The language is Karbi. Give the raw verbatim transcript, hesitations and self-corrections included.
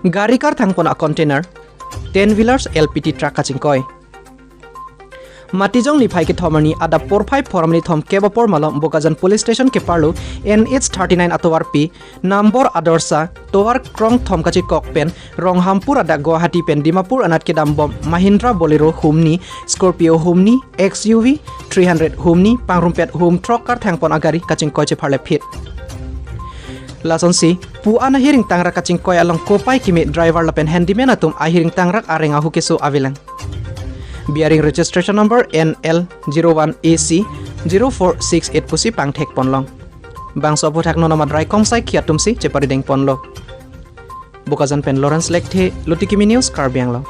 Gari karthang pon a container, ten wheelers L P T truck kachingkoi. Matijong niphai kethom arni adap porphai phoramri thomkep apor malom Bokajan Police Station keparlo N H thirty nine atovarpi number adorsa tovar krongthom kachikok pen Ronghampur adak Guwahati pen Dimapur anat kedambom Mahindra Bolero humni, Scorpio humni, X U V three hundred humni, pangrumpet hum throk karthang pon agari kachingkoi chepharlephit. Lasonsi pu-an ahiring tangrak kachingkoi along kopai kimi driver lapen handyman atum ahiring tangrak areng ahu keso avelang. Bearing registration number N L zero one A C zero four six eight pusi pangthek ponlong. Bangso aphuthak non amat Raikom Saikhi atumsi cheparideng ponlo. Bokajan pen Lawrence Lekthe, Lutikimi News, Karbi Anglong.